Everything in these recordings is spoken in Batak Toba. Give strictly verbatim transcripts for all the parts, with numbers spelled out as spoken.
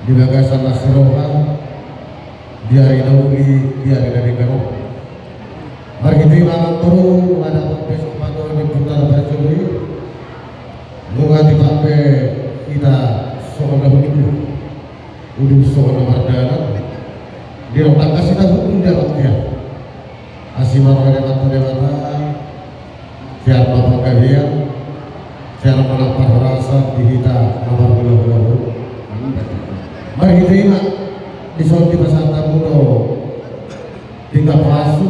Di bagasan las ni roha, di ari na uli, di ari na denggan on. Marhite i ma amang boru, nunga dapot be songon pandohan ni ompunta na parjolo i. Nunga tipak be hita songon na hundul, hundul songon na mardalan. Didok tangkas hita hundul di alam on. Asi ma roha ni Amanta Debata, tiar ma panggabean, tiar ma nang parhorasan di hita na marhulahula on. Marhite i ma, dison dipasahat hamu do pinggan pasu,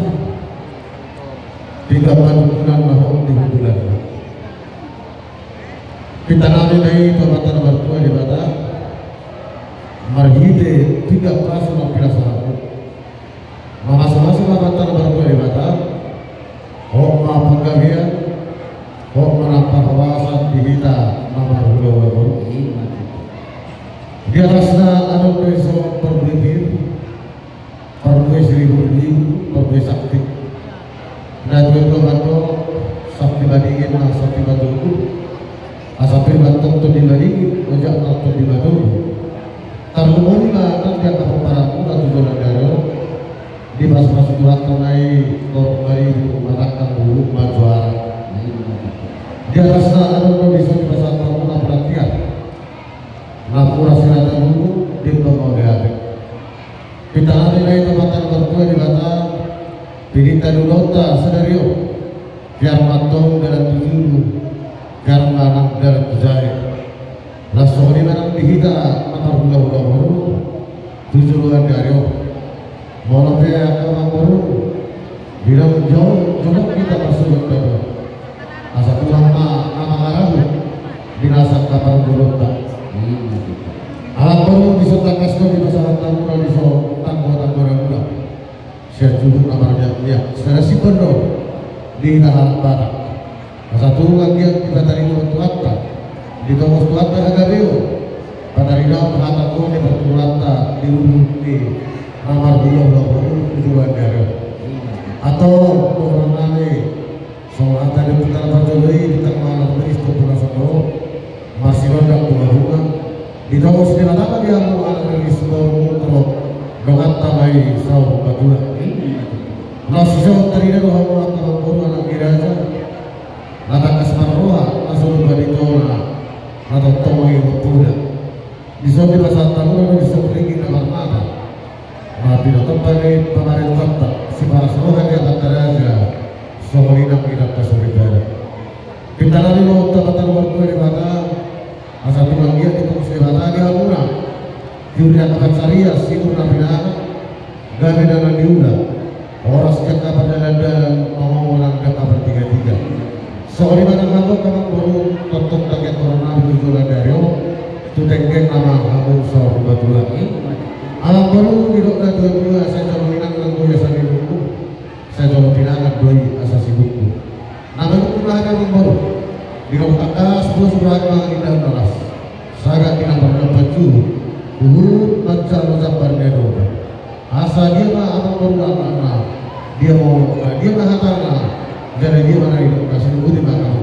pinggan panungkunan na hot di hundulanna. Pintanami ma i tu Amanta na martua Debata, marhite pinggan pasu na pinasahatmu. Mamasumasu ma Amanta na martua Debata, hot ma panggabean, hot ma nang parhorasan di hita na marhulahula on. Di atasna adong do dison parbue pir, parbue siribur biru, parbue sakti. Na tuatua mandok, sakti madingin nang sakti matogu. Asa pir ma antong tondi madingin, ojak ma antong tondi matogu. Tarlumobi ma nang di angka pomparanmuna tu joloan ni ari on. Dipasupasu Tuhanta ma i torop baribu, matangkang bulung manjoara. Di atasna adong do dison dipasahat hamu napuran tiar, napuran sirata bulung, di bangga odeate. Pintanami ma i tu Amanta na martua Debata, pinta ni ulaonta sadari on. Tiar ma antong dalan tu julu, tiar ma nang dalan tu jae. Laos songon i ma nang di hita na marhulahula on tu joloan ni ari on. Molo pe angka amang boru, bilang jolo, jolo hita marsogot tabo. Asa Tuhan ma na mangarahut di nasa angka parngoluonta. Amang boru, dison tangkas do dipasahat hamu dison tanggo-tanggo na muda. Sian julu na marmiak-miak, sada simbol do di hita halak Batak. Asa tung anggiat dipataridahon Tuhanta, ditongos Tuhanta hagabeon, pataridahon hata ni partuturanta di uhum ni na marhulahula on tu joloan ni ari on. Antong dohononnami, songon hata ni ompunta na parjolo i, bintang malam beris tu puna songoro, marsigondang bunga-bunga. Ditongos Debata ma di hamu anak ni ris, boru, putra, donganta ma i saur matua. Laos dison tarida do hamu angka amang boru, anak ni raja, na tangkas marroha, na so lupa di tona, na tongtong i ompuna. Dison dipasahat hamu do dison ringgit na marmata. Na pinotompa ni pamarentanta, siparas roha ni amanta raja, songon i nang inanta soripada. Pintanami ma i tu Amanta na martua Debata, asa tung anggiat ditongos Debata di hamuna tiur ni angka pansarian, sinur na pinangan, gabe dalan ni ula, horas di angka pardalan-dalan, mangomo nang di angka partigatiga. Songon i ma nang hamu angka amang boru, tongtong tangkas dohononnami tu joloan ni ari on, tu tenggeng nama hamu saur matua. Amang boru, didok na tuatua, sai jolo inang nang goya sari nunggu, sai jolo pinangan do i asa sibukku. Na manungkun ma hami amang boru, didok tangkas, boas do hami mangindahan na las, sagat di na pardapot juhut, huhut manjalo jambar ni adopan. Asa dia ma amang boru anakna, dia ma olokna, dia ma hatana, jala dia ma na nidokna, sinuhuti ma angka